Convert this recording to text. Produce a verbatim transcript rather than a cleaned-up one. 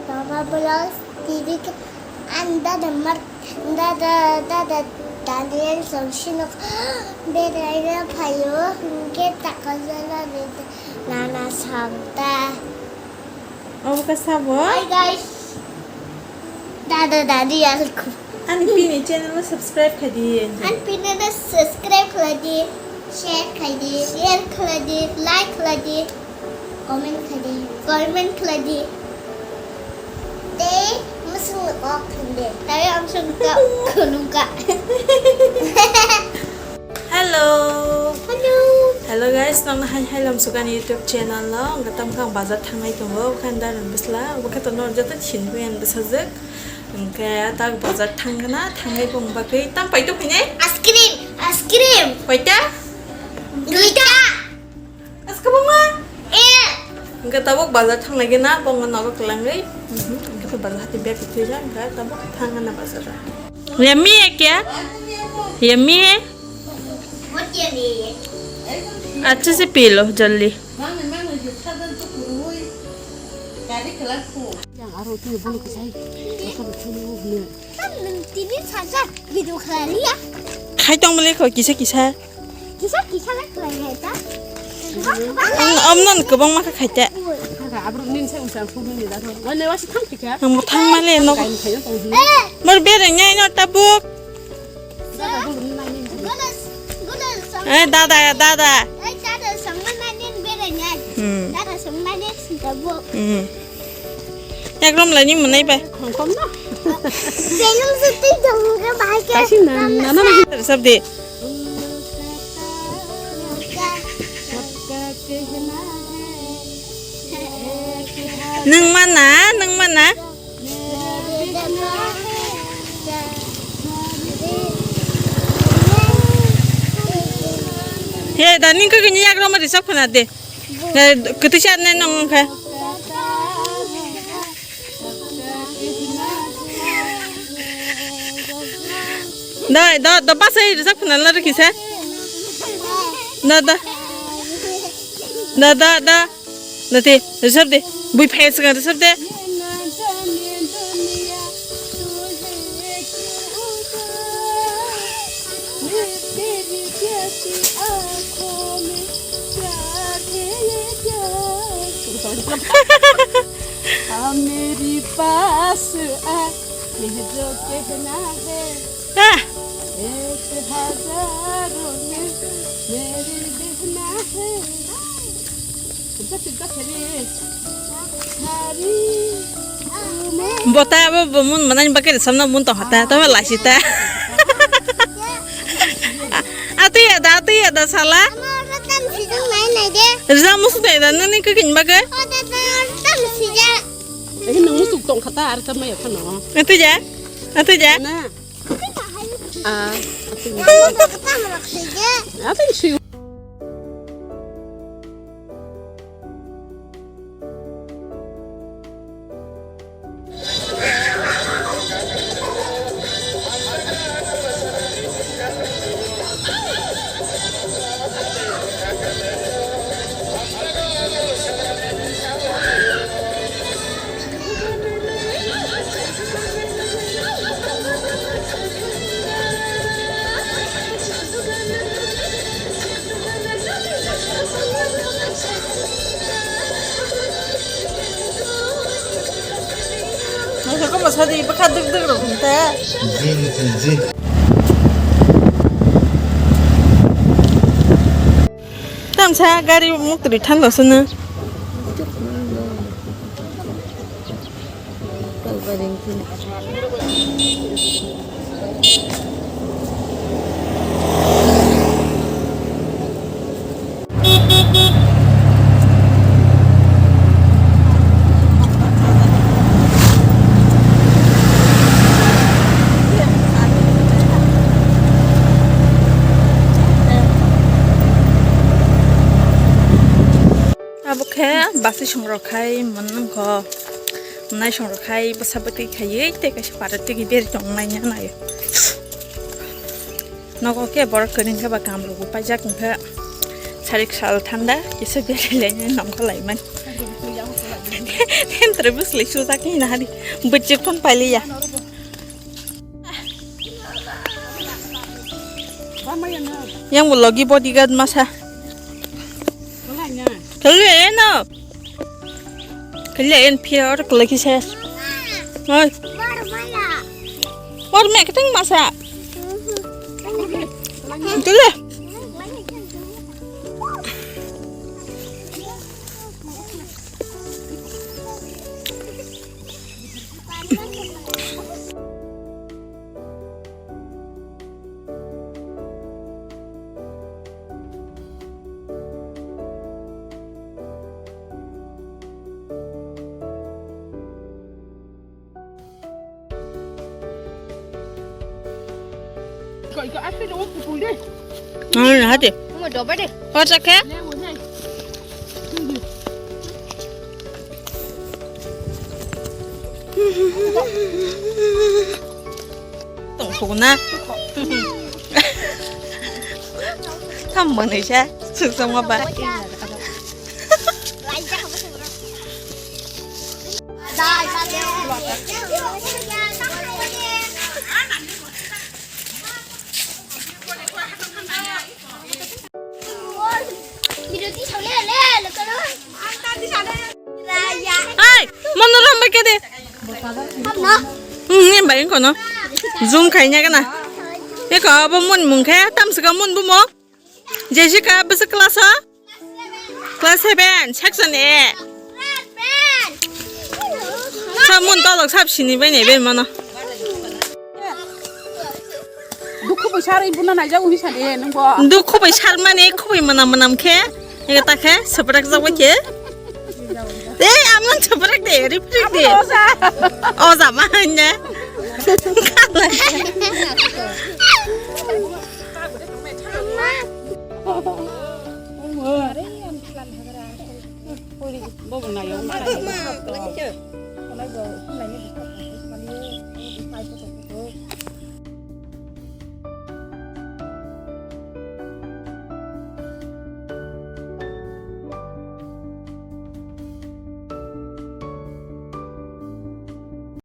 Baba Vlogs T V ke ang dada mar, dada, dada Daniel song sinok beraina phaio, hingke takajala de nana sabda. Obo ka sabo? Hi guys. Dada Daniel ku. Ani pini channel no subscribe khai di. Ani pini no subscribe khai di, share khai di, share khai di, like khai di. Comment khlai di, comment khlai di. Tei mwswk no kok thang de. Tei ang swk kok khulum ka. Hello. Hello. Hello guys, nokno hai hai lam sukani YouTube channel no. Ang tam kang bazar thangnai tongo, khan daran bwsla, bwkha to nor joto chin buyan bwsajwk. Hwnkhe tak bazar thangna, thangnai bong bagwi tam pai to phinai? Ice cream, ice cream. Koita? Duita. Aska buma? Eh. Hingke tabuk bazar thang lagi na, bongo nogo kelangwi. Mhm, hingke to bazar hati bag itu ja, hingke tabuk thang na bazar. Yummy hai kya? Yummy hai? What yummy hai? Achhe se pee lo, jaldi. Yang aro tu bolu kisai. Tini saja video khlai liya. Khai tong mali ko kisa kisa. Kisa kisa le khlai hai ta. Om non kwbangma kha khaite. Kha kha, abro nin se usang phone ni da thong. Wane wasi thang kha. Ang thang male no. Kain khayo tong hi. Mor bere nyai no tabuk. Dada bolo ni nai nin. Guna, guna song. Eh, dada ya, dada. Eh, dada song mana nin bere nyai. Hmm. Dada song mana nin tabuk. Hmm. Ekrom lani mwnai bai. Khongkhom no. Belum sutwi dong ke bahai ke. Kaisi na, na, na, na. Sab de. Nwng mana, nwng mana. He, da ning kagini yakroma risap khna de. Kwtwi sa nai nong wngkha. Da, da, da, basa rijak khna la rikhi sa. Da, da. Da, da, da. Da te, rijak de. Bui phai saka rijak de. मेरी पास आ, ये जो कहना है, हाँ। एक हजारों में मेरी बहना है। Bota abo bo mun manani bagwi samna mun tong hata, tamo laisita. Atwi ada, atwi ada sala. Risa musu dai da nani kagin bagwi. Ini nang musuk tong kata ar ta maya phano. Atwi ja? Atwi ja? Na. Ah, atwi. Atwi si. Masa ko masa di baka duk duk rok hinte. Jin, jin, jin. Tamsa gari muk twi than lo sunu. Abo khe bwsai songrok khai mwnwng kho. Mwnai songrok khai bwsa bwtwi khaiwi tei kaisa party twi beri tong nai nai. Nogo khe borok kwrwng khe ba kamrok bo paijak wngkha. Sarik sal thanda kisa beri lai nai nongkha lai man. Then Tere bwsli sujak ni nahari. Bwchik phone pailiya. Yang bo logi bodyguard masa. Kali eno. Kali en pior kali kise. Oi. War me keteng masa. Tule. Ano na hati? Mo doba de. Kota khe? Tong thuk na. Tham manwi sa. Suk sama ba. Ai, mono rom ba kede. Hmm, ni ba ingko no. Zoom khai nya kana. Eko abo mun mung khe tam sika mun bumo. Jessica bwswk class o? Class seven, section A. Sa mun tolok sab sini bai nai bai mano. Dukhu bai sar ibu na naijak uni sani nungbo. Dukhu bai sar mani khubai manam manam khe. Ega ta khe saprak jak bai khe. Ei amon saprak de riprik de. Oja. Oja ma ne.